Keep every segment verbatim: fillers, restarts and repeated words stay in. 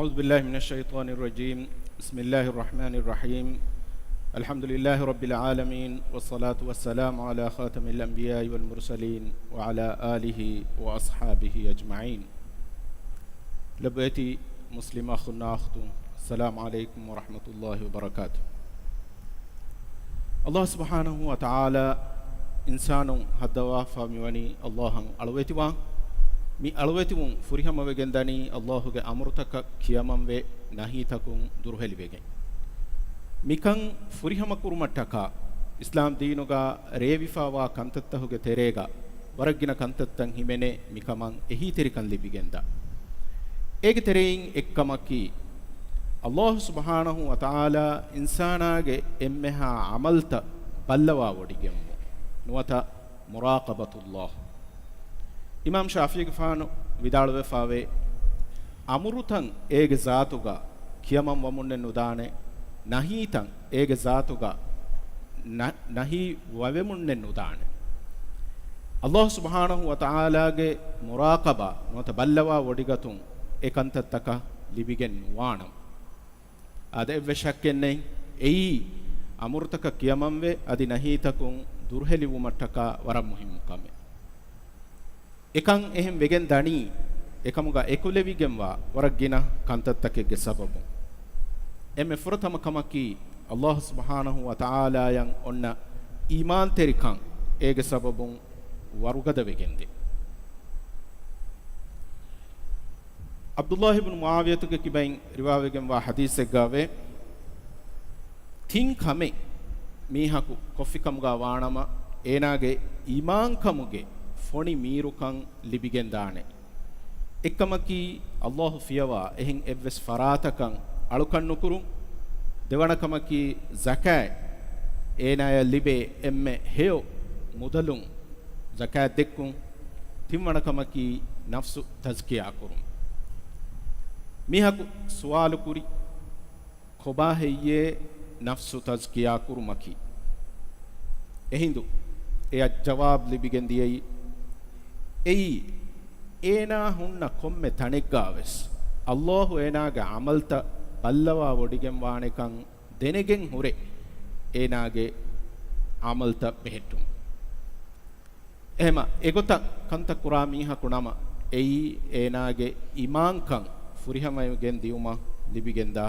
أعوذ بالله من الشيطان الرجيم. بسم الله الرحمن الرحيم. الحمد لله رب العالمين، والصلاة والسلام على خاتم الأنبياء والمرسلين، وعلى آله وأصحابه أجمعين. ލޮބުވެތި މުސްލިމް އަޚުންނާ އުޚްތުން، السلام عليكم ورحمة الله وبركاته. ﷲ ސުބްޙާނަހޫ ވަތަޢާލާ އިންސާނުން ހައްދަވާފަ މިވަނީ ﷲ އަށް އަޅުވެތިވާން. މި އަޅުވެތިވުން ފުރިހަމަވެގެން ދަނީ ﷲ ގެ އަމުރުތަކަށް ކިޔަމަންވެ، ނަހީތަކުން ދުރުހެލިވެގެން. މިކަން ފުރިހަމަކުރުމަށްޓަކާ، އިސްލާމް ދީނުގަ ރޭވިފަވާ ކަންތައްތަހުގެ ތެރޭގަ ވަރަށްގިނަ ކަންތައްތައް ހިމެނޭ، މިކަމަށް އެހީތެރިކަން ލިބިގެންދާ. އޭގެ ތެރެއިން އެއްކަމަކީ، ﷲ ސުބްޙާނަހޫ ވަތަޢާލާ އިންސާނާގެ އެންމެހާ ޢަމަލްތައް ބައްލަވާވޮޑިގެންވުން. ނުވަތަ، މުރާޤަބަތުﷲ. އިމާމް ޝާފިޢީގެފާނު ވިދާޅުވެފަވޭ، އަމުރުތައް އޭގެ ޒާތުގަ ކިޔަމަން ވަމުންނެއް ނުދާނެ، ނަހީތައް އޭގެ ޒާތުގަ ނަ-، ނަހީ ވަވެމުންނެއް ނުދާނެ. ﷲ ސުބްޙާނަހޫ ވަތަޢާލާގެ މުރާޤަބާ ނުވަތަ ބައްލަވާ ވޮޑިގަތުން އެ ކަންތައްތަކަށް ލިބިގެން ނުވާނަމަ. އާދެ، އެއްވެސް ޝައްކެއް ނެތް. އެއީ އަމުރުތަކަށް ކިޔަމަންވެ، އަދި ނަހީތަކުން ދުރުހެލިވުމަށްޓަކާ ވަރަށް މުހިއްމު ކަމެއް. އެކަން އެހެން ވެގެން ދަނީ، އެކަމުގަ އެކުލެވިގެންވާ ވަރަށް ގިނަ ކަންތައްތަކެއްގެ ސަބަބުން. އެންމެ ފުރަތަމަ ކަމަކީ، ﷲ ސުބްޙާނަހޫ ވަތަޢާލާއަށް އޮންނަ އީމާންތެރިކަން އޭގެ ސަބަބުން ވަރުގަދަވެގެންދޭ. ޢަބްދުﷲ ބިން މުޢާވިޔަތުގެ ކިބައިން ރިވާވެގެންވާ ޙަދީޘެއްގައިވޭ، ތިން ކަމެއް މީހަކު ކޮށްފިކަމުގަ ވާނަމަ، އޭނާގެ އީމާންކަމުގެ ފޮނި މީރުކަން ލިބިގެންދާނެ. އެއްކަމަކީ، ﷲ ފިޔަވާ އެހެން އެއްވެސް ފަރާތަކަށް އަޅުކަން ނުކުރުން. ދެވަނަ ކަމަކީ، ޒަކާތް އޭނާޔަށް ލިބޭ އެންމެ ހެޔޮ މުދަލުން ޒަކާތް ދެއްކުން. ތިންވަނަ ކަމަކީ، ނަފްސު ތަޒްކިޔާ ކުރުން. މީހަކު ސުވާލު ކުރި، ކޮބާ ހެއްޔޭ ނަފްސު ތަޒްކިޔާ ކުރުމަކީ؟ އެހިނދު އެޔަށް ޖަވާބު ލިބިގެން ދިޔައީ، އެއީ އޭނާ ހުންނަ ކޮންމެ ތަނެއްގަވެސް، ﷲ އޭނާގެ ޢަމަލްތައް ބައްލަވާ ވޮޑިގެން ވާނެކަން ދެނެގެން ހުރެ، އޭނާގެ ޢަމަލްތައް ބެހެއްޓުން. އެހެމަ އެގޮތަށް ކަންތައް ކުރާ މީހަކު ނަމަ، އެއީ އޭނާގެ އީމާންކަން ފުރިހަމަވެގެން ދިޔުމަށް ލިބިގެންދާ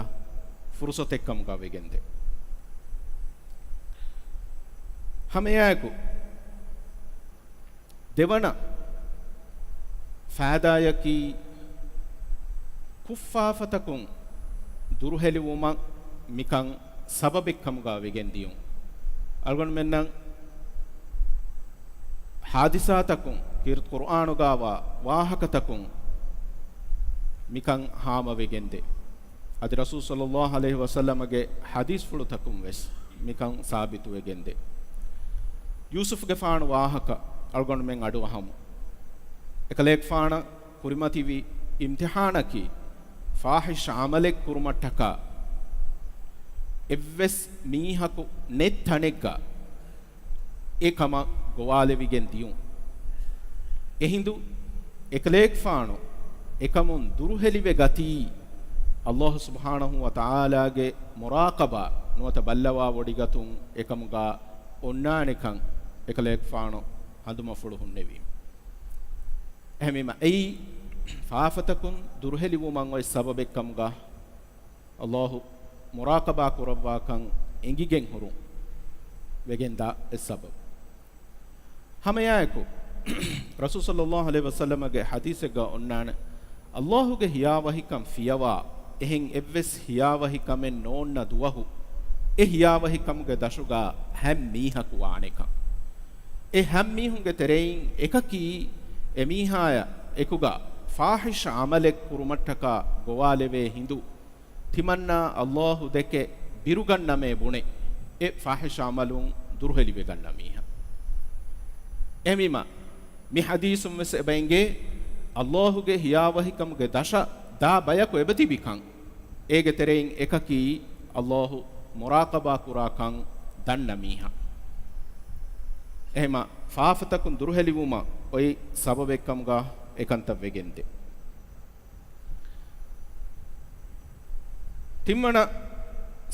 ފުރުސަތެއްކަމުގަ ވެގެންދޭ. ހަމައެއާއެކު، ދެވަނަ ފައިދާޔަކީ، ކުށްފާފަތަކުން ދުރުހެލިވުމަށް މިކަން ސަބަބެއްކަމުގަ ވެގެން ދިޔުން. އަޅުގަނޑުމެންނަށް ހާދިސާތަކުން، ކީރިތި ޤުރުއާނުގަވާ ވާހަކަތަކުން މިކަން ހާމަވެގެންދޭ. އަދި ރަސޫލު ޞައްލައްލާހު ޢަލައިހި ވަސައްލަމަގެ ޙަދީޘްފުޅުތަކުން ވެސް މިކަން ސާބިތުވެގެންދޭ. ޔޫސުފުގެފާނު ވާހަކަ އަޅުގަނޑުމެން އަޑުއަހަމު. އެކަލޭގެފާނަށް ކުރިމަތިވި އިމްތިޙާނަކީ، ފާޙިޝް ޢަމަލެއް ކުރުމަށްޓަކާ އެއްވެސް މީހަކު ނެތް ތަނެއްގަ އެ ކަމަށް ގޮވާލެވިގެން ދިޔުން. އެހިނދު އެކަލޭގެފާނު އެކަމުން ދުރުހެލިވެ ގަތީ، ﷲ ސުބްޙާނަހޫ ވަތަޢާލާގެ މުރާޤަބާ ނުވަތަ ބައްލަވާ ވޮޑިގަތުން އެކަމުގަ އޮންނާނެކަން އެކަލޭގެފާނު ހަނދުމަފުޅު ހުންނެވީމަ. އެހެންވީމަ، އެއީ ފާފަތަކުން ދުރުހެލިވުމަށް އޮތް ސަބަބެއްކަމުގަ، ﷲ މުރާޤަބާ ކުރައްވާކަން އެނގިގެން ހުރުން ވެގެންދާ އެއް ސަބަބު. ހަމައެއާއެކު، ރަސޫލު ޞައްލައްލާހު ޢަލައިހި ވަސައްލަމަގެ ޙަދީޘެއްގަ އޮންނާނެ، ﷲ ގެ ހިޔާވަހިކަން ފިޔަވާ އެހެން އެއްވެސް ހިޔާވަހިކަމެއް ނޯންނަ ދުވަހު، އެ ހިޔާވަހިކަމުގެ ދަށުގަ ހަތް މީހަކު ވާނެކަން. އެ ހަތް މީހުންގެ ތެރެއިން އެކަކީ، އެމީހާޔާ އެކުގަ ފާޙިޝް ޢަމަލެއް ކުރުމަށްޓަކާ ގޮވާލެވޭ ހިނދު، ތިމަންނާ ﷲ ދެކެ ބިރުގަންނަމޭ ބުނެ، އެ ފާޙިޝް ޢަމަލުން ދުރުހެލިވެގަންނަ މީހާ. އެހެންވީމަ، މި ޙަދީޘުން ވެސް އެބައިނގޭ، ﷲ ގެ ހިޔާވަހިކަމުގެ ދަށަށް ދާ ބަޔަކު އެބަތިބިކަން. އޭގެ ތެރެއިން އެކަކީ، ﷲ މުރާޤަބާ ކުރާކަން ދަންނަ މީހާ. އެހެމަ ފާފަތަކުން ދުރުހެލިވުމަށް އޮތް ސަބަބެއްކަމުގަ އެކަންތައް ވެގެންދޭ. ތިންވަނަ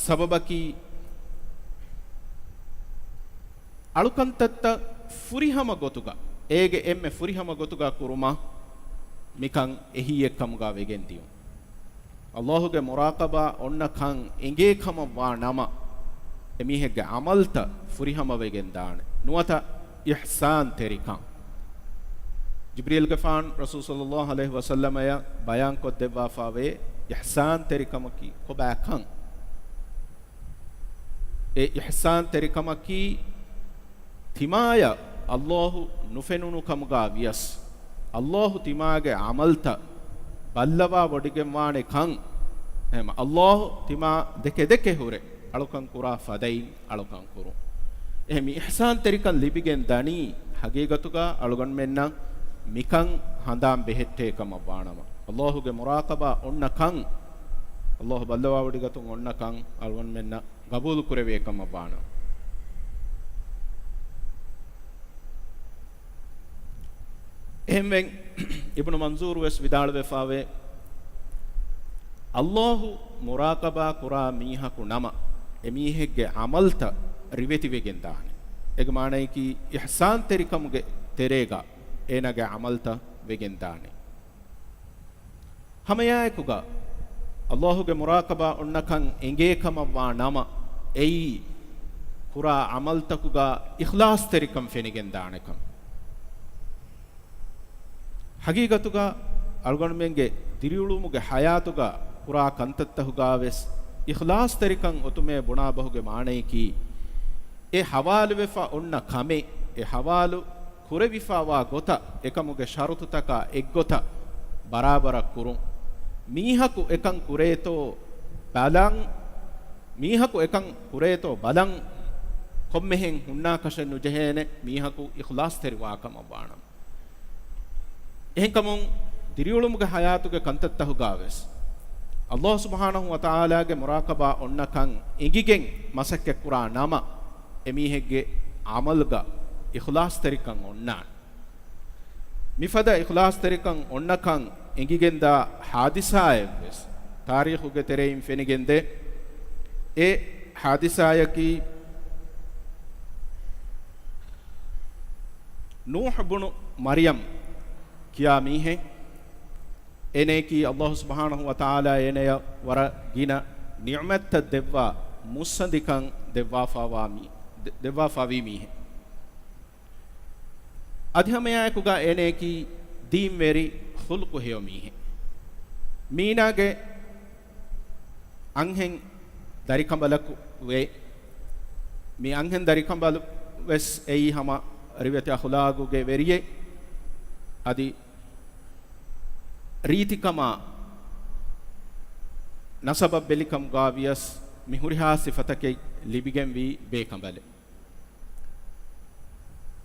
ސަބަބަކީ، އަޅުކަންތައްތައް ފުރިހަމަ ގޮތުގަ، އޭގެ އެންމެ ފުރިހަމަ ގޮތުގަ ކުރުމަށް މިކަން އެހީއެއްކަމުގަ ވެގެން ދިޔުން. ﷲ ގެ މުރާޤަބާ އޮންނަ ކަން އެނގޭ ކަމަށް ވާ ނަމަ، އެމީހެއްގެ ޢަމަލްތައް ފުރިހަމަވެގެން ދާނެ. ނުވަތަ އިޙްސާންތެރިކަން. ޖިބްރީލްގެފާނު ރަސޫލު ޞައްލައްލާހު ޢަލައިހި ވަސައްލަމަޔަށް ބަޔާންކޮށްދެއްވާފަވޭ، އިޙްސާންތެރިކަމަކީ ކޮބާކަން؟ އެ އިޙްސާންތެރިކަމަކީ، ތިމާޔަށް ﷲ ނުފެނުނު ކަމުގަ ވިޔަސް، ﷲ ތިމާގެ ޢަމަލްތައް ބައްލަވާވޮޑިގެންވާނެ ކަން. އެހެން ﷲ ތިމާ ދެކެ ދެކެ ހުރެ އަޅުކަން ކުރާ ފަދައިން އަޅުކަން ކުރުން. އެހެން މި އިޙްސާންތެރިކަން ލިބިގެން ދަނީ، ހަގީގަތުގަ އަޅުގަނޑުމެންނަށް މިކަން ހަނދާން ބެހެއްޓޭ ކަމަށް ވާނަމަ، ﷲ ގެ މުރާޤަބާ އޮންނަ ކަން، ﷲ ބައްލަވާވޮޑިގަތުން އޮންނަ ކަން އަޅުގަނޑުމެންނަށް ގަބޫލު ކުރެވޭ ކަމަށް ވާނަމަ. އެހެންވެ، އިބްނު މަންޒޫރު ވެސް ވިދާޅުވެފަވޭ، ﷲ މުރާޤަބާ ކުރާ މީހަކު ނަމަ، އެމީހެއްގެ ޢަމަލްތައް ރިވެތިވެގެން ދާނެ. އޭގެ މާނަޔަކީ، އިޙްސާންތެރިކަމުގެ ތެރޭގަ އޭނާގެ ޢަމަލްތައް ވެގެން ދާނެ. ހަމައެއާއެކުގަ، ﷲ ގެ މުރާޤަބާ އޮންނަކަން އެނގޭ ކަމަށް ވާ ނަމަ، އެއީ ކުރާ ޢަމަލްތަކުގަ އިޚްލާޞްތެރިކަން ފެނިގެން ދާނެކަން. ހަގީގަތުގަ އަޅުގަނޑުމެންގެ ދިރިއުޅުމުގެ ޙަޔާތުގަ ކުރާ ކަންތައްތަކުގަ ވެސް އިޚްލާޞްތެރިކަން އޮތުމޭ ބުނާ ބަހުގެ މާނަޔަކީ، އެ ޙަވާލުވެފަ އޮންނަ ކަމެއް، އެ ޙަވާލު ކުރެވިފަވާ ގޮތަށް އެކަމުގެ ޝަރުޠުތަކާ އެއްގޮތަށް ބަރާބަރަށް ކުރުން. މީހަކު އެކަން ކުރޭތޯ ބަލަން، މީހަކު އެކަން ކުރޭތޯ ބަލަން، ކޮންމެހެން ހުންނާކަށެއް ނުޖެހޭނެ، މީހަކު އިޚްލާޞްތެރިވާ ކަމަށް ވާނަމަ. އެހެންކަމުން، ދިރިއުޅުމުގެ ޙަޔާތުގެ ކަންތައްތަކުގަ ވެސް، ﷲ ސުބްޙާނަހޫ ވަތަޢާލާގެ މުރާޤަބާ އޮންނަކަން އެނގިގެން މަސައްކަތްކުރާ ނަމަ، އެމީހެއްގެ ޢަމަލުގަ އިޚްލާޞްތެރިކަން އޮންނާނެ. މިފަދަ އިޚްލާޞްތެރިކަން އޮންނަކަން އެނގިގެންދާ ޙާދިސާއެއް ވެސް ތާރީޚުގެ ތެރެއިން ފެނިގެންދޭ. އެ ޙާދިސާޔަކީ، ނޫޙު ބުނު މަރްޔަމް ކިޔާ މީހެއް، އޭނަޔަކީ ﷲ ސުބްޙާނަހޫ ވަތަޢާލާ އޭނަޔަށް ވަރަށް ގިނަ ނިޢުމަތްތައް ދެއްވާ، މުއްސަނދިކަން ދެއްވާފަވާ މީ-، ދެ-، ދެއްވާފަވި މީހެއް. އަދި ހަމައެއާއެކުގަ އޭނަޔަކީ ދީންވެރި ޚުލްޤު ހެޔޮ މީހެއް. މީނާގެ އަންހެން ދަރިކަނބަލަކު ވޭ. މި އަންހެން ދަރިކަނބަލު ވެސް އެއީ ހަމަ ރިވެތި އަޚުލާގުގެ ވެރިއެއް. އަދި ރީތިކަމާ ނަސަބަށް ބެލިކަމުގަ ވިޔަސް މި ހުރިހާ ސިފަތަކެއް ލިބިގެންވީ ބޭކަނބަލެއް.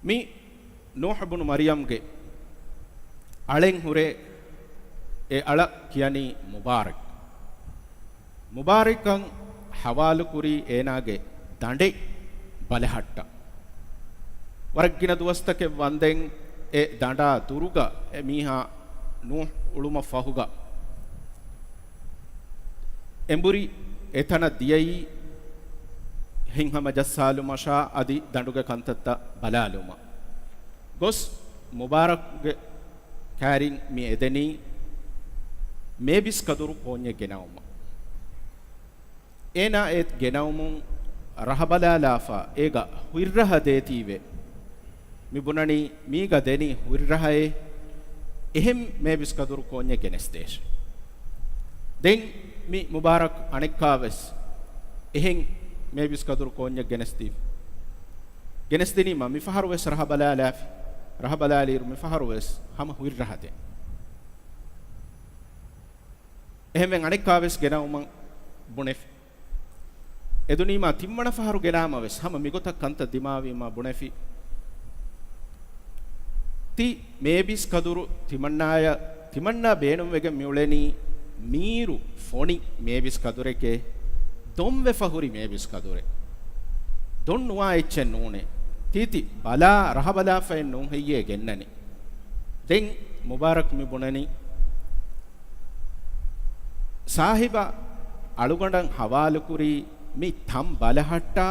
މި ނޫޙު ބުނު މަރްޔަމްގެ އަޅެއް ހުރޭ، އެ އަޅަށް ކިޔަނީ މުބާރަކް. މުބާރަކަށް ޙަވާލުކުރީ އޭނާގެ ދަނޑެއް ބަލަހައްޓަން. ވަރަށް ގިނަ ދުވަސްތަކެއް ވަންދެން އެ ދަނޑާ ދުރުގަ އެ މީހާ ނޫޙު އުޅުމަށް ފަހުގަ އެނބުރި އެތަނަށް ދިޔައީ ހިތްހަމަޖައްސާލުމަށާ އަދި ދަނޑުގެ ކަންތައްތައް ބަލާލުމަށް. ގޮސް މުބާރަކުގެ ކާރިން މި އެދެނީ މޭބިސް ކަދުރު ކޯންޏެއް ގެނައުމަށް. އޭނާ އެ ގެނައުމުން ރަހަބަލާލާފަ އޭގަ ހުތްރަހަ ދޭތީވެ. މި ބުނަނީ މީގަ ދެނީ ހުތްރަހައޭ، އެހެން މޭބިސް ކަދުރު ކޯންޏެއް ގެނެސްދޭށޭ. ދެން މި މުބާރަކް އަނެއްކާވެސް އެހެން މޭބިސް ކަދުރު ކޯންޏެއް ގެނެސްދީ، ގެނެސްދިނީމަ މިފަހަރުވެސް ރަހަބަލާލާފި. ރަހަބަލާލިއިރު މިފަހަރުވެސް ހަމަ ހުތްރަހަ ދޭ. އެހެންވެ އަނެއްކާވެސް ގެނައުމަށް ބުނެފި. އެދުނީމާ ތިންވަނަ ފަހަރު ގެނާމަވެސް ހަމަ މިގޮތަށް ކަންތައް ދިމާވީމާ ބުނެފި. ތި މޭބިސް ކަދުރު ތިމަންނާޔަށް، ތިމަންނާ ބޭނުންވެގެން މިއުޅެނީ މީރު ފޮނި މޭބިސް ކަދުރެކޭ، ދޮންވެފަ ހުރި މޭބިސް ކަދުރެއް. ދޮން ނުވާ އެއްޗެއް ނޫނޭ. ތީތި ބަލާ ރަހަބަލާފައެއް ނޫން ހެއްޔޭ ގެންނަނީ. ދެން މުބާރަކް މި ބުނަނީ، ސާހިބާ، އަޅުގަނޑަށް ހަވާލުކުރީ މި ތަން ބަލަހައްޓާ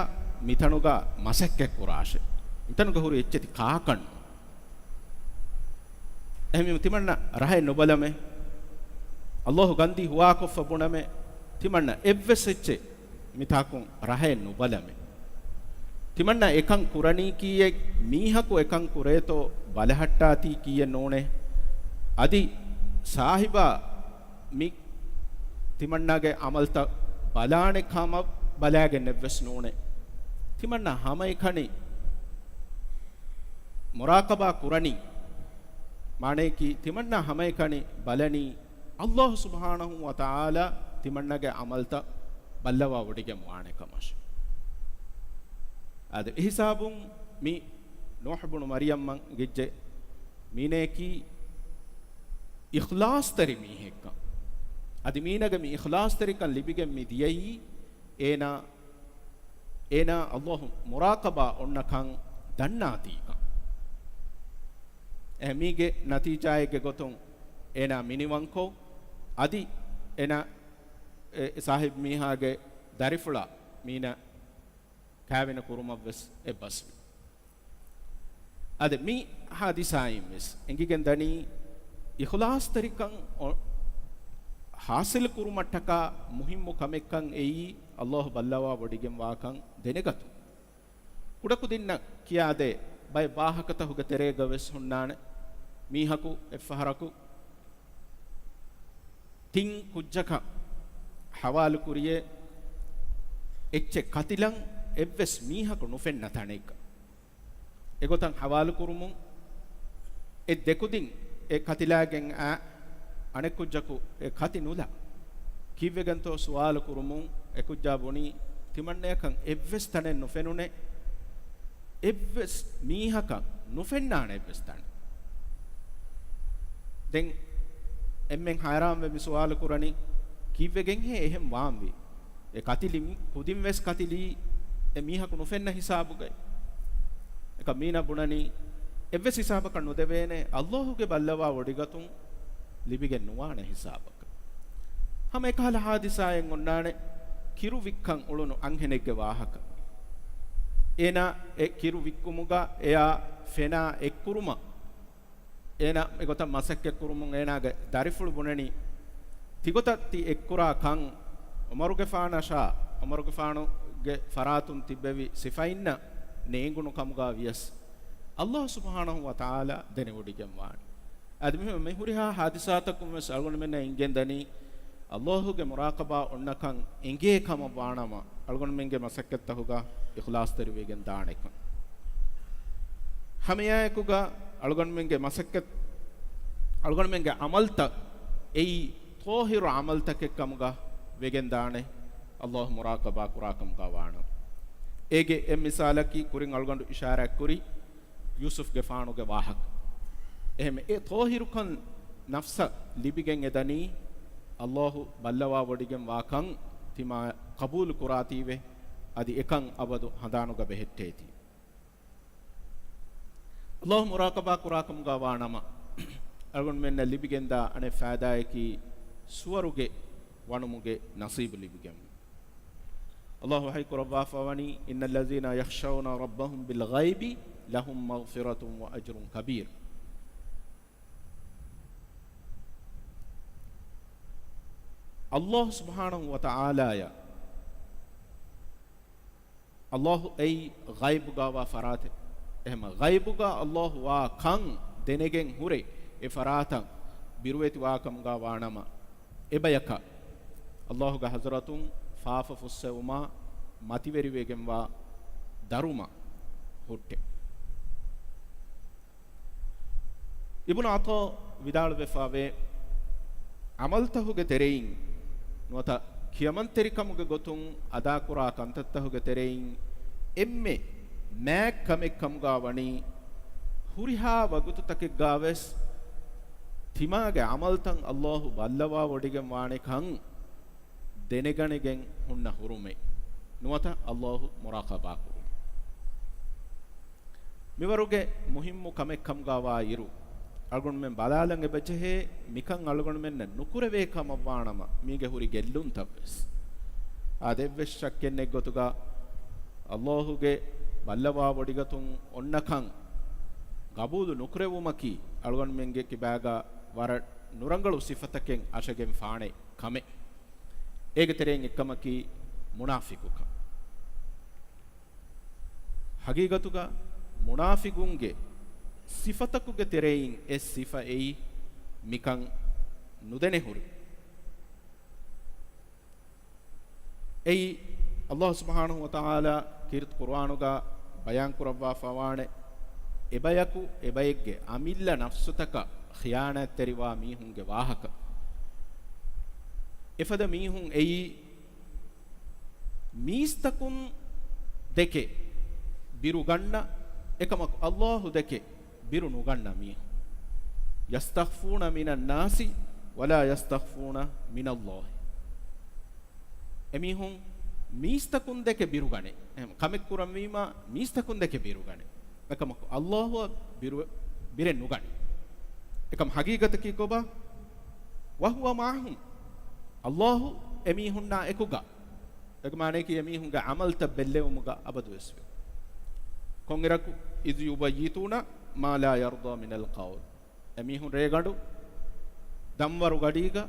މިތަނުގަ މަސައްކަތް ކުރާށޭ. މިތަނުގަ ހުރި އެއްޗެތި ކާކަށް ނޫން. އެހެންވީމަ ތިމަންނަ ރަހައެއް ނުބަލަމޭ. އައްލާހު ގަންދީ ހުވާކޮށްފަ ބުނަމޭ. ތިމަންނަ އެއްވެސް އެއްޗެއް މިތާކުން ރަހައެއް ނުބަލަމޭ. ތިމަންނަ އެކަން ކުރަނީ ކީއެއް، މީހަކު އެކަން ކުރޭތޯ ބަލަހައްޓާތީ ކީއެއް ނޫނޭ. އަދި ސާހިބާ މި ތިމަންނާގެ އަމަލްތައް ބަލާނެ ކަމަށް ބަލާގެންނެއްވެސް ނޫނޭ. ތިމަންނަ ހަމައެކަނި މުރާޤަބާ ކުރަނީ. މާނަޔަކީ ތިމަންނަ ހަމައެކަނި ބަލަނީ އައްލާހު ސުބްޙާނަހު ވަ ތަޢާލާ ތިމަންނަގެ އަމަލްތައް ބައްލަވާ ވޮޑިގެން ވާނެ ކަމަށް. އާދެ، އެހިސާބުން މި ނޫޙު ބުނު މަރިޔަމްއަށް ގެއްޖެ މީނަޔަކީ އިޚްލާޞްތެރި މީހެއްކަން. އަދި މީނަގެ މި އިޚްލާޞްތެރިކަން ލިބިގެން މި ދިޔައީ އޭނާ، އޭނާ އައްލާހު މުރާޤަބާ އޮންނަކަން ދަންނާތީކަން. އެ މީގެ ނަތީޖާއެއްގެ ގޮތުން އޭނާ މިނިވަންކޮށް، އަދި އޭނާ އެ ސާހިބް މީހާގެ ދަރިފުޅާ މީނަ ކާވެނި ކުރުމަށްވެސް އެއްބަސްވި. އަދި މި ހާދިސާއިން ވެސް އެނގިގެން ދަނީ، އިޚްލާޞްތެރިކަން އޮ-، ޙާޞިލު ކުރުމަށްޓަކާ މުހިއްމު ކަމެއްކަން އެއީ، އައްލާހު ބައްލަވާ ވޮޑިގެން ވާކަން ދެނެގަތުން. ކުޑަކުދިންނަށް ކިޔާދޭ ބައެއް ވާހަކަތަހުގެ ތެރޭގަ ވެސް ހުންނާނެ. މީހަކު އެއްފަހަރަކު ތިން ކުއްޖަކަށް ހަވާލުކުރިޔޭ، އެއްޗެއް ކަތިލަން އެއްވެސް މީހަކު ނުފެންނަ ތަނެއްގަ. އެގޮތަށް ހަވާލުކުރުމުން އެ ދެކުދިން އެ ކަތިލާގެން އައި އަނެއް ކުއްޖަކު އެ ކަތި ނުލާ. ކީއްވެގެންތޯ ސުވާލު ކުރުމުން އެ ކުއްޖާ ބުނީ، ތިމަންނަޔަކަށް އެއްވެސް ތަނެއް ނުފެނުނޭ، އެއްވެސް މީހަކަށް ނުފެންނާނެ އެއްވެސް ތަނެއް. ދެން އެންމެން ހައިރާންވެ މި ސުވާލު ކުރަނީ، ކީއްވެގެންހޭ އެހެން ވާންވީ؟ އެ ކަތިލި މި-، ކުދިން ވެސް ކަތިލީ އެ މީހަކު ނުފެންނަ ހިސާބުގައި. އެކަ މީނަ ބުނަނީ، އެއްވެސް ހިސާބަކަށް ނުދެވޭނެ، އައްލާހުގެ ބައްލަވާ ވޮޑިގަތުން ލިބިގެން ނުވާނެ ހިސާބަކަށް. ހަމަ އެކަހަލަ ހާދިސާއެއް އޮންނާނެ، ކިރު ވިއްކަން އުޅުނު އަންހެނެއްގެ ވާހަކަ. އޭނާ އެ ކިރު ވިއްކުމުގަ އެޔާ ފެނާ އެއްކުރުމަށް އޭނާ އެގޮތަށް މަސައްކަތްކުރުމުން އޭނާގެ ދަރިފުޅު ބުނަނީ، ތިގޮތަށް ތި އެއްކުރާ ކަން ޢުމަރުގެފާނަށާ، ޢުމަރުގެފާނުގެ ފަރާތުން ތިއްބެވި ސިފައިންނަށް ނޭނގުނު ކަމުގަ ވިޔަސް، އައްލާހު ސުބްޙާނަހު ވަ ތަޢާލާ ދެނެވޮޑިގެންވާނެ. އަދި މި، މި ހުރިހާ ހާދިސާތަކުން ވެސް އަޅުގަނޑުމެންނަށް އިނގެން ދަނީ، އައްލާހުގެ މުރާޤަބާ އޮންނަކަން އެނގޭ ކަމަށް ވާނަމަ، އަޅުގަނޑުމެންގެ މަސައްކަތްތަހުގަ އިޚްލާޞްތެރިވެގެން ދާނެކަން. ހަމައެއާއެކުގަ އަޅުގަނޑުމެންގެ މަސައްކަތް، އަޅުގަނޑުމެންގެ ޢަމަލްތައް އެއީ ޠާހިރު ޢަމަލްތަކެއް ކަމުގަ ވެގެން ދާނެ، އައްލާހު މުރާޤަބާ ކުރާ ކަމުގަ ވާނަމަ. އޭގެ އެއް މިސާލަކީ ކުރިން އަޅުގަނޑު އިޝާރާތްކުރި ޔޫސުފްގެފާނުގެ ވާހަކަ. އެހެން އެ ޠާހިރުކަން ނަފްސަށް ލިބިގެން އެދަނީ، އައްލާހު ބައްލަވާ ވޮޑިގެން ވާކަން ތިމާ ޤަބޫލު ކުރާތީވެ، އަދި އެކަން އަބަދު ހަނދާނުގަ ބެހެއްޓޭތީ. އައްލާހު މުރާޤަބާ ކުރާކަމުގަ ވާނަމަ، އަޅުގަނޑުމެންނަށް ލިބިގެންދާ އަނެއް ފާއިދާއަކީ، ސުވަރުގެ ވަނުމުގެ ނަސީބު ލިބިގެން. އައްލާހު ވަޙީ ކުރައްވާފަވަނީ، إن الذين يخشون ربهم بالغيب لهم مغفرة وأجر كبير. އައްލާހު ސުބްޙާނަހު ވަ ތަޢާލާއަށް، އައްލާހު އެއީ ޣައިބުގަ ވާ ފަރާތެއް. އެހެންމަ ޣައިބުގަ އައްލާހު ވާ ކަން ދެނެގެން ހުރެ އެ ފަރާތަށް ބިރުވެތިވާކަމުގަ ވާނަމަ، އެބަޔަކަށް އައްލާހުގެ ޙަޟްރަތުން ފާފަ ފުއްސެވުމާ މަތިވެރިވެގެންވާ ދަރުމަ ހުއްޓެ. އިބްނު ޢަޠާ ވިދާޅުވެފަވޭ، ޢަމަލްތަހުގެ ތެރެއިން ނުވަތަ ކިޔަމަންތެރިކަމުގެ ގޮތުން އަދާކުރާ ކަންތައްތަހުގެ ތެރެއިން އެންމެ މާތް ކަމެއް ކަމުގަ ވަނީ، ހުރިހާ ވަގުތުތަކެއްގަ ވެސް ތިމާގެ ޢަމަލްތައް އައްލާހު ބައްލަވާ ވޮޑިގެން ވާނެ ކަން ދެނެގަނެގެން ހުންނަ ހުރުމެއް ނުވަތަ އައްލާހު މުރާޤަބާ ކުރުން. މިވަރުގެ މުހިއްމު ކަމެއް ކަމުގަ ވާ އިރު، އަޅުގަނޑުމެން ބަލާލަން އެބަޖެހޭ، މިކަން އަޅުގަނޑުމެންނަށް ނުކުރެވޭ ކަމަށް ވާނަމަ، މީގެ ހުރި ގެއްލުންތައް ވެސް. އާދެ، އެއްވެސް ޝައްކެއް ނެތް ގޮތުގަ ﷲ ގެ ބައްލަވާވޮޑިގަތުން އޮންނަކަން ގަބޫލު ނުކުރެވުމަކީ އަޅުގަނޑުމެންގެ ކިބާގަ ވަރަށް ނުރަނގަޅު ސިފަތަކެއް އަށަގެން ފާނެ ކަމެއް. އޭގެ ތެރެއިން އެއްކަމަކީ މުނާފިޤުކަން. ހަގީގަތުގަ މުނާފިޤުންގެ ސިފަތަކުގެ ތެރެއިން އެއް ސިފައެއް މިކަން ނުދެނެހުރި. އެއީ، ﷲ ސުބްޙާނަހޫ ވަތަޢާލާ ކީރިތި ޤުރުއާނުގަ ބަޔާން ކުރައްވާފަވާނެ، އެބަޔަކު އެބައެއްގެ އަމިއްލަ ނަފްސުތަކަށް ޚިޔާނާތްތެރިވާ މީހުންގެ ވާހަކަ. އެފަދަ މީހުން އެއީ، މީސްތަކުން ދެކެ ބިރުގަންނަ، އެކަމަކު ﷲ ދެކެ ބިރު ނުގަންނަ މީހުން. يستخفون من الناس ولا يستخفون من الله. އެމީހުން މީސްތަކުން ދެކެ ބިރުގަނެ. އެހެން ކަމެއް ކުރަންވީމާ، މީސްތަކުން ދެކެ ބިރުގަނެ. އެކަމަކު ﷲ އަށް ބިރު، ބިރެއް ނުގަނެ. އެކަމް ހަގީގަތަކީ ކޮބާ؟ وهو معهم. ﷲ އެމީހުންނާ އެކުގަ. އޭގެ މާނައަކީ އެމީހުންގެ ޢަމަލްތައް ބެއްލެވުމުގަ އަބަދުވެސް ވޭ. ކޮންއިރަކު؟ إذ يبيتون ما لا يرضى من القول. އެމީހުން ރޭގަނޑު ދަންވަރު ގަޑީގަ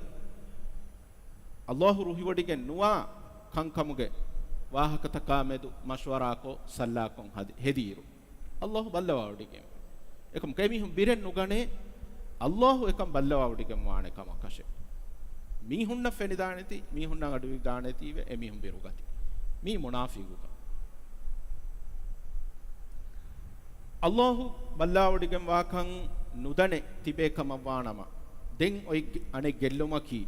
ﷲ ރުހިވޮޑިގެން ނުވާ ކަންކަމުގެ ވާހަކަތަކާ މެދު މަޝްވަރާކޮށް ސައްލާކޮށް ހަދި-، ހެދިއިރު، ﷲ ބައްލަވާވޮޑިގެން. އެކަމަކު އެމީހުން ބިރެއް ނުގަނޭ، ﷲ އެކަން ބައްލަވާވޮޑިގެން ވާނެ ކަމަކަށެއް. މީހުންނަށް ފެނިދާނެތީ، މީހުންނަށް އަޑުއިވިދާނެތީވެ އެމީހުން ބިރުގަތީ. މީ މުނާފިޤުކަން. ﷲ ބައްލާވޮޑިގެންވާކަން ނުދަނެ ތިބޭ ކަމަށްވާނަމަ، ދެން އޮތް އަނެއް ގެއްލުމަކީ،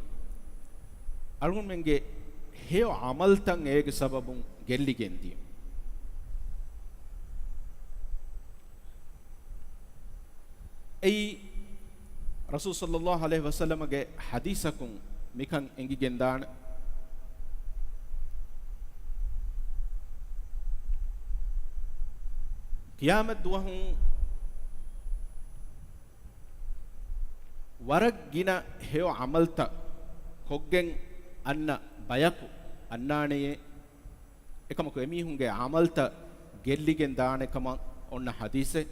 އަޅުގަނޑުމެންގެ ހެޔޮ ޢަމަލްތައް އޭގެ ސަބަބުން ގެއްލިގެންދިޔުން. އެއީ، ރަސޫލު ޞައްލައްލާހު ޢަލައިހި ވަސައްލަމަގެ ޙަދީޘަކުން މިކަން އެނގިގެންދާނެ. ޤިޔާމަތް ދުވަހު ވަރަށް ގިނަ ހެޔޮ ޢަމަލްތައް ކޮށްގެން އަންނަ ބަޔަކު އަންނާނެޔޭ. އެކަމަކު އެމީހުންގެ ޢަމަލްތައް ގެއްލިގެން ދާނެ ކަމަށް އޮންނަ ޙަދީޘެއް.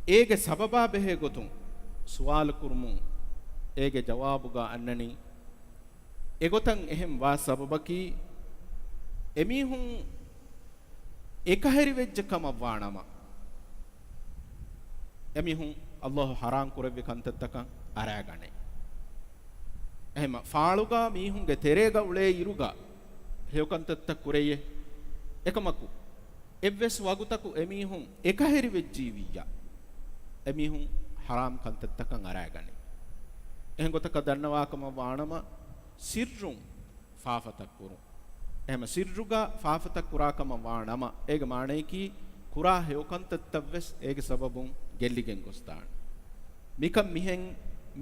އޭގެ ސަބަބާ ބެހޭ ގޮތުން ސުވާލު ކުރުމުން އޭގެ ޖަވާބުގަ އަންނަނީ، އެގޮތަށް އެހެން ވާ ސަބަބަކީ، އެމީހުން އެކަހެރިވެއްޖެ ކަމަށް ވާނަމަ، އެމީހުން ﷲ ޙަރާމް ކުރެއްވި ކަންތައްތަކަށް އަރާގަނޭ. އެހެންމަ ފާޅުގަ މީހުންގެ ތެރޭގަ އުޅޭ އިރުގަ ހެޔޮ ކަންތައްތައް ކުރެޔޭ. އެކަމަކު، އެއްވެސް ވަގުތަކު އެމީހުން އެކަހެރިވެއްޖީވިއްޔާ، އެމީހުން ޙަރާމް ކަންތައްތަކަށް އަރާގަނޭ. އެހެން ގޮތަކަށް ދަންނަވާކަމަށް ވާނަމަ، ސިއްރުން ފާފަތައް ކުރުން. އެހެންމަ ސިއްރުގަ ފާފަތައް ކުރާކަމަށް ވާ ނަމަ، އޭގެ މާނަޔަކީ، ކުރާ ހެޔޮ ކަންތައްތައްވެސް އޭގެ ސަބަބުން ގެއްލިގެން ގޮސްދާނެ. މިކަން މިހެން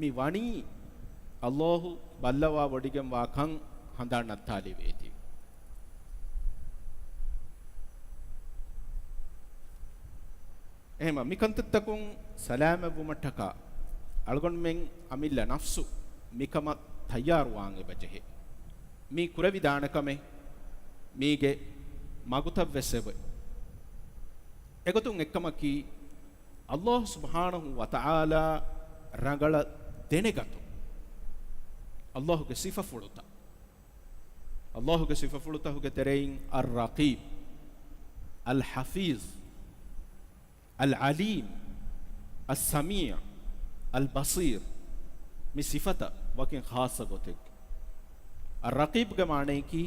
މި ވަނީ، ﷲ ބައްލަވާ ވޮޑިގެންވާ ކަން ހަނދާން ނައްތާލެވޭތީ. އެހެންމަ މިކަންތައްތަކުން ސަލާމަތްވުމަށްޓަކާ، އަޅުގަނޑުމެން އަމިއްލަ ނަފްސު މިކަމަށް ތައްޔާރުވާން އެބަޖެހޭ. މީ ކުރެވިދާނެ ކަމެއް، މީގެ މަގުތައްވެސް އެބަ. އެގޮތުން އެއްކަމަކީ، ﷲ ސުބްޙާނަހޫ ވަތަޢާލާ ރަނގަޅަށް ދެނެގަތުން، ﷲގެ ސިފަފުޅުތައް. ﷲގެ ސިފަފުޅުތަކުގެ ތެރެއިން އައްރަޤީބް، އަލްޙަފީޒް، އަލްޢަލީމް، އައްސަމީޢް، އަލްބަޞީރް، މި ސިފަތައް ވަކިން ޚާއްޞަ ގޮތެއް. އައްރަޤީބްގެ މާނަޔަކީ،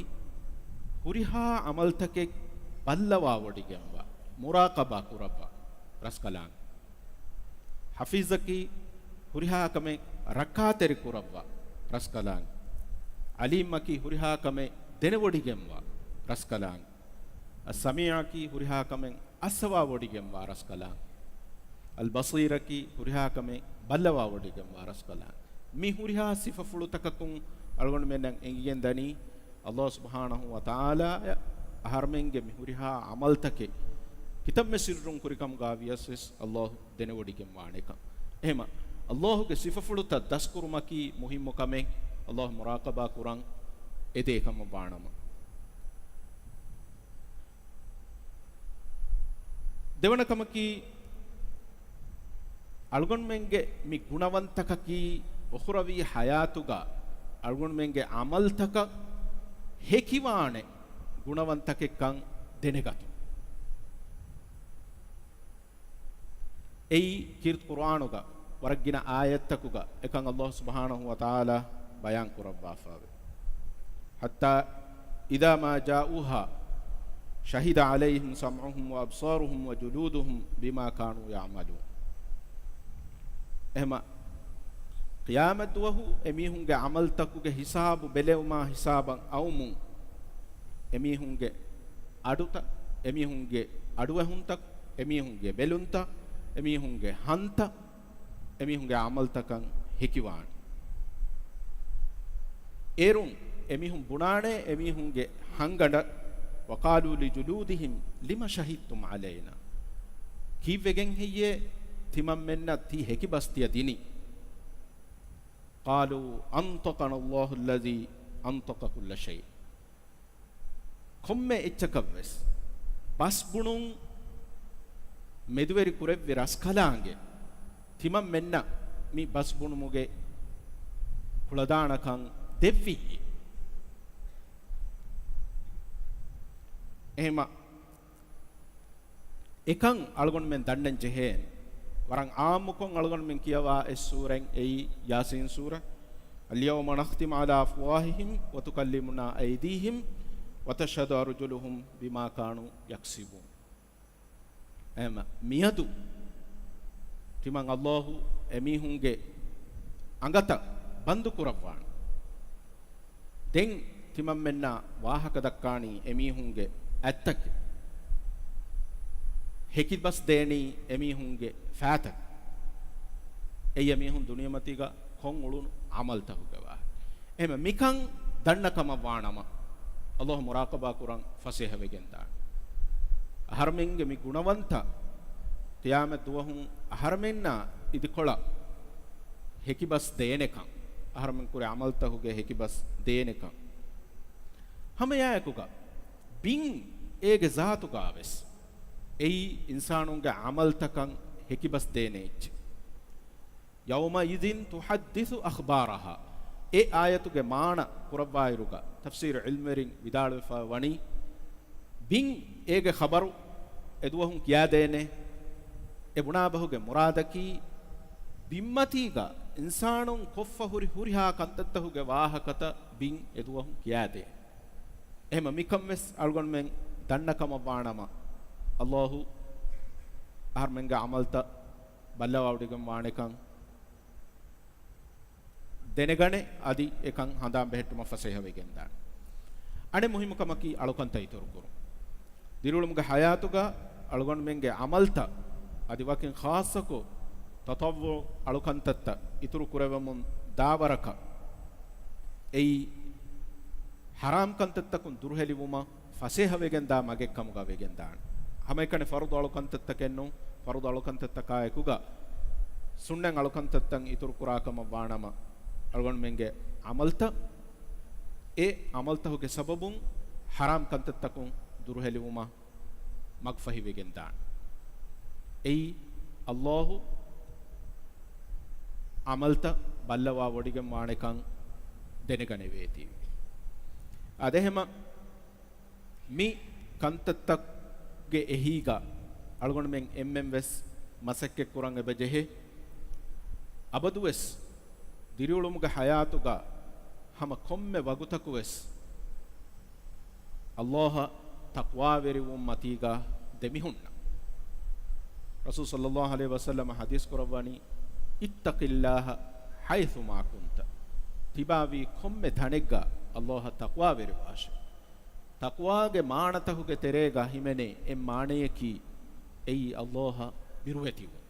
ހުރިހާ ޢަމަލްތަކެއް ބައްލަވާވޮޑިގެންވާ، މުރާޤަބާ ކުރައްވާ ރަސްކަލާނގެ. ޙަފީޒަކީ، ހުރިހާ ކަމެއް ރައްކާތެރި ކުރައްވާ ރަސްކަލާނގެ. ޢަލީމަކީ، ހުރިހާ ކަމެއް ދެނެވޮޑިގެންވާ ރަސްކަލާނގެ. އައްސަމީޢަކީ، ހުރިހާ ކަމެއް އައްސަވާ ވޮޑިގެންވާ ރަސްކަލާނގެ. އަލްބަޞީރަކީ، ހުރިހާ ކަމެއް ބައްލަވާ ވޮޑިގެންވާ ރަސްކަލާނގެ. މި ހުރިހާ ސިފަފުޅުތަކަކުން އަޅުގަނޑުމެންނަށް އެނގިގެން ދަނީ، ﷲ ސުބްޙާނަހޫ ވަތަޢާލާ އަހަރުމެންގެ މި ހުރިހާ ޢަމަލްތަކެއް ކިތަންމެ ސިއްރުން ކުރިކަމުގަ ވިޔަސް ވެސް ﷲ ދެނެވޮޑިގެން ވާނެކަން. އެހެމަ، ﷲގެ ސިފަފުޅުތައް ދަސްކުރުމަކީ މުހިއްމު ކަމެއް، ﷲ މުރާޤަބާ ކުރަން އެދޭ ކަމަށް ވާނަމަ. ދެވަނަ ކަމަކީ، އަޅުގަނޑުމެންގެ މި ގުނަވަންތަކަކީ އުޚުރަވީ ޙަޔާތުގަ އަޅުގަނޑުމެންގެ ޢަމަލްތަކަށް ހެކިވާނެ ގުނަވަންތަކެއްކަން ދެނެގަތުން. އެއީ ކީރިތި ޤުރްއާނުގަ ވަރަށް ގިނަ އާޔަތްތަކުގަ އެކަން ﷲ ސުބްޙާނަހޫ ވަތަޢާލާ ބަޔާން ކުރައްވާފައެވެ. حتى إذا ما جاءوها شهد عليهم سمعهم وأبصارهم وجلودهم بما كانوا يعملون. އެހެމަ ޤިޔާމަތް ދުވަހު އެމީހުންގެ ޢަމަލްތަކުގެ ހިސާބު ބެލެވުމާ ހިސާބަށް އައުމުން، އެމީހުންގެ އަޑުތައް، އެމީހުންގެ އަޑުއެހުންތައް، އެމީހުންގެ ބެލުންތައް، އެމީހުންގެ ހަންތައް، އެމީހުންގެ ޢަމަލްތަކަށް ހެކިވާނެ. އޭރުން އެމީހުން ބުނާނެ އެމީހުންގެ ހަންގަނޑަށް، وقالوا لجلودهم لم شهدتم علينا؟ ކީއްވެގެން ހެއްޔޭ ތިމަންމެންނަށް ތި ހެކިބަސް ތިޔަ ދިނީ؟ قالوا أنطقنا الله الذي أنطق كل شيء. ކޮންމެ އެއްޗަކަށްވެސް ބަސް ބުނުން މެދުވެރި ކުރެއްވި ރަސްކަލާނގެ ތިމަންމެންނަށް މި ބަސް ބުނުމުގެ ކުޅަދާނަކަން ދެއްވިއްޔޭ. އެހެމަ އެކަން އަޅުގަނޑުމެން ދަންނަން ޖެހޭނެ. ވަރަށް ޢާއްމުކޮށް އަޅުގަނޑުމެން ކިޔަވާ އެއް ސޫރައެއް އެއީ ޔާސީން ސޫރަ. اليوم نختم على أفواههم وتكلمنا أيديهم وتشهد أرجلهم بما كانوا يكسبون. އެހެމަ މިއަދު ތިމަން ﷲ އެމީހުންގެ އަނގަތައް ބަންދު ކުރައްވާނެ. ދެން ތިމަންމެންނާ ވާހަކަ ދައްކާނީ އެމީހުންގެ އަތްތަކެއް. ހެކިބަސް ދޭނީ އެމީހުންގެ ފައިތަކެއް. އެއީ އެމީހުން ދުނިޔެމަތީގަ ކޮށް އުޅުނު ޢަމަލްތަކުގެ ވާހަކަ. އެހެމަ މިކަން ދަންނަ ކަމަށް ވާނަމަ، ﷲ މުރާޤަބާ ކުރަން ފަސޭހަވެގެން ދާނެ. އަހަރުމެންގެ މި ގުނަވަންތަ ޤިޔާމަތް ދުވަހުން އަހަރުމެންނާ އިދިކޮޅަށް ހެކިބަސް ދޭނެކަން، އަހަރުމެން ކުރި ޢަމަލްތަކުގެ ހެކިބަސް ދޭނެކަން. ހަމައެއާއެކުގަ ބިން އޭގެ ޒާތުގަވެސް އެއީ އިންސާނުންގެ ޢަމަލްތަކަށް ހެކިބަސް ދޭނެ އެއްޗެއް. يومئذ تحدث أخبارها. އެ އާޔަތުގެ މާނަ ކުރައްވާއިރުގަ، ތަފްސީރު ޢިލްމުވެރިން ވިދާޅުވެފަ ވަނީ، ބިން އޭގެ ޚަބަރު އެދުވަހުން ކިޔާދޭނެ. އެ ބުނާބަހުގެ މުރާދަކީ، ބިންމަތީގަ އިންސާނުން ކޮށްފަ ހުރި ހުރިހާ ކަންތައްތަކުގެ ވާހަކަތައް ބިން އެދުވަހުން ކިޔާދޭ. އެހެމަ މިކަން ވެސް އަޅުގަނޑުމެން ދަންނަ ކަމަށް ވާނަމަ، ﷲ އަހަރުމެންގެ ޢަމަލްތައް ބައްލަވާވޮޑިގެން ވާނެކަން ދެނެގަނެ، އަދި އެކަން ހަނދާން ބެހެއްޓުމަށް ފަސޭހަވެގެންދާނެ. އަނެއް މުހިއްމު ކަމަކީ އަޅުކަންތައް އިތުރުކުރުން. ދިރިއުޅުމުގެ ޙަޔާތުގަ އަޅުގަނޑުމެންގެ ޢަމަލްތައް، އަދި ވަކިން ޚާއްޞަކޮށް ތަޠައްވުޢު އަޅުކަންތައްތައް އިތުރު ކުރެވެމުން ދާވަރަކަށް، އެއީ ޙަރާމް ކަންތައްތަކުން ދުރުހެލިވުމަށް ފަސޭހަވެގެންދާ މަގެއްކަމުގަ ވެގެންދާނެ. ހަމައެކަނި ފަރުޟު އަޅުކަންތައްތަކެއްނޫން، ފަރުޟު އަޅުކަންތައްތަކާއެކުގަ ސުންނަތް އަޅުކަންތައްތައް އިތުރުކުރާކަމަށް ވާނަމަ، އަޅުގަނޑުމެންގެ ޢަމަލްތައް، އެ ޢަމަލްތަކުގެ ސަބަބުން ޙަރާމް ކަންތައްތަކުން ދުރުހެލިވުމަށް މަގުފަހިވެގެންދާނެ. އެއީ ﷲ ޢަމަލްތައް ބައްލަވާވޮޑިގެން ވާނެކަން ދެނެގަނެވޭތީވެ. އަދެހެމަ މި ކަންތައްތަކުގެ އެހީގަ އަޅުގަނޑުމެން އެންމެން ވެސް މަސައްކަތްކުރަން އެބަޖެހޭ. އަބަދުވެސް ދިރިއުޅުމުގެ ޙަޔާތުގަ ހަމަ ކޮންމެ ވަގުތަކުވެސް ﷲ އަށް ތަޤްވާވެރިވުން މަތީގަ ދެމިހުންނަ. ރަސޫލު ޞައްލައްލާހު ޢަލައިހި ވަސައްލަމަ ޙަދީޘް ކުރައްވަނީ، اتق الله حيثما كنت. ތިބާވީ ކޮންމެ ތަނެއްގަ ﷲ އަށް ތަޤްވާވެރިވާށޭ. ތަޤްވާގެ މާނަތަކުގެ ތެރޭގަ ހިމެނޭ އެއް މާނަޔަކީ، އެއީ ﷲ އަށް ބިރުވެތިވުން.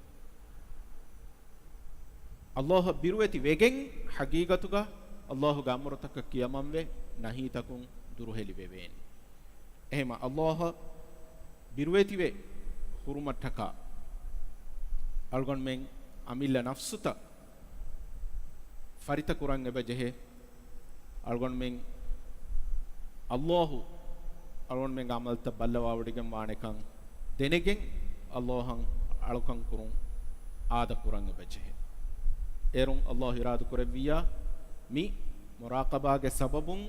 ﷲ އަށް ބިރުވެތި ވެގެން، ޙަޤީޤަތުގަ ﷲ ގެ އަމުރުތަކަށް ކިޔަމަންވެ، ނަހީތަކުން ދުރުހެލިވެވޭނެ. އެހެމަ ﷲ އަށް ބިރުވެތިވެ ހުރުމަށްޓަކާ، އަޅުގަނޑުމެން އަމިއްލަ ނަފްސުތައް ފަރިތަކުރަން އެބަޖެހޭ. އަޅުގަނޑުމެން ﷲ އަޅުގަނޑުމެންގެ ޢަމަލްތައް ބައްލަވާވޮޑިގެން ވާނެކަން ދެނެގެން، ﷲ އަށް އަޅުކަން ކުރުން އާދަ ކުރަން އެބަޖެހޭ. އޭރުން ﷲ އިރާދަ ކުރެއްވިއްޔާ، މި މުރާޤަބާގެ ސަބަބުން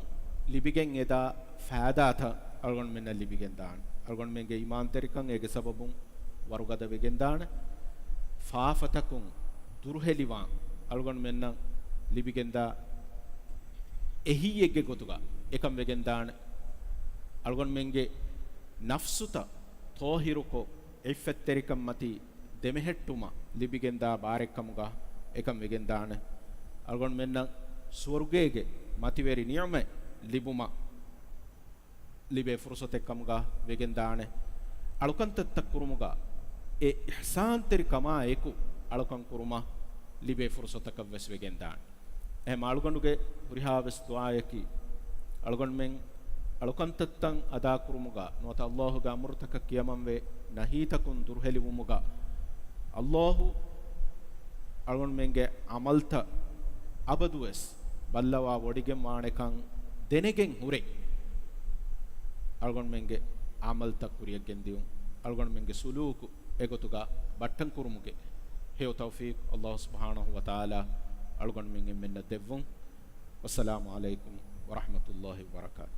ލިބިގެން އެދާ ފާއިދާތައް އަޅުގަނޑުމެންނަށް ލިބިގެންދާނެ. އަޅުގަނޑުމެންގެ އީމާންތެރިކަން އޭގެ ސަބަބުން ވަރުގަދަ ވެގެންދާނެ. ފާފަތަކުން ދުރުހެލިވާން އަޅުގަނޑުމެންނަށް ލިބިގެންދާ އެހީއެއްގެ ގޮތުގަ އެކަން ވެގެންދާނެ. އަޅުގަނޑުމެންގެ ނަފްސުތައް ޠާހިރުކޮށް، ޢިއްފަތްތެރިކަން މަތީ ދެމެހެއްޓުމަށް ލިބިގެންދާ ބާރެއްކަމުގަ އެކަން ވެގެންދާނެ. އަޅުގަނޑުމެންނަށް ސުވަރުގޭގެ މަތިވެރި ނިޢުމަތް ލިބުމަށް ލިބޭ ފުރުޞަތެއްކަމުގަ ވެގެންދާނެ. އަޅުކަންތައްތައް ކުރުމުގަ އެ އިޙްސާންތެރިކަމާ އެކު އަޅުކަން ކުރުމަށް ލިބޭ ފުރުޞަތަކަށް ވެސް ވެގެންދާނެ. އެހެން އަޅުގަނޑުގެ ހުރިހާ ވެސް ދުޢާއަކީ، އަޅުގަނޑުމެން އަޅުކަންތައްތައް އަދާކުރުމުގަ ނުވަތަ ﷲގެ އަމުރުތަކަށް ކިޔަމަންވެ ނަހީތަކުން ދުރުހެލިވުމުގަ، ﷲ އަޅުގަނޑުމެންގެ ޢަމަލްތައް އަބަދުވެސް ބައްލަވާ ވޮޑިގެން ވާނެކަން ދެނެގެން ހުރެ، އަޅުގަނޑުމެންގެ ޢަމަލްތައް ކުރިއަށް ގެންދިޔުން، އަޅުގަނޑުމެންގެ ސުލޫކު އެގޮތުގަ ބައްޓަން ކުރުމުގެ ހެޔޮ ތައުފީޤު ﷲ ސުބްޙާނަހޫ ވަތަޢާލާ އަޅުގަނޑުމެން އެންމެންނަށް ދެއްވުން. ވައްސަލާމު ޢަލައިކުމް ވަރަޙްމަތުﷲ ވަބަރަކާތު.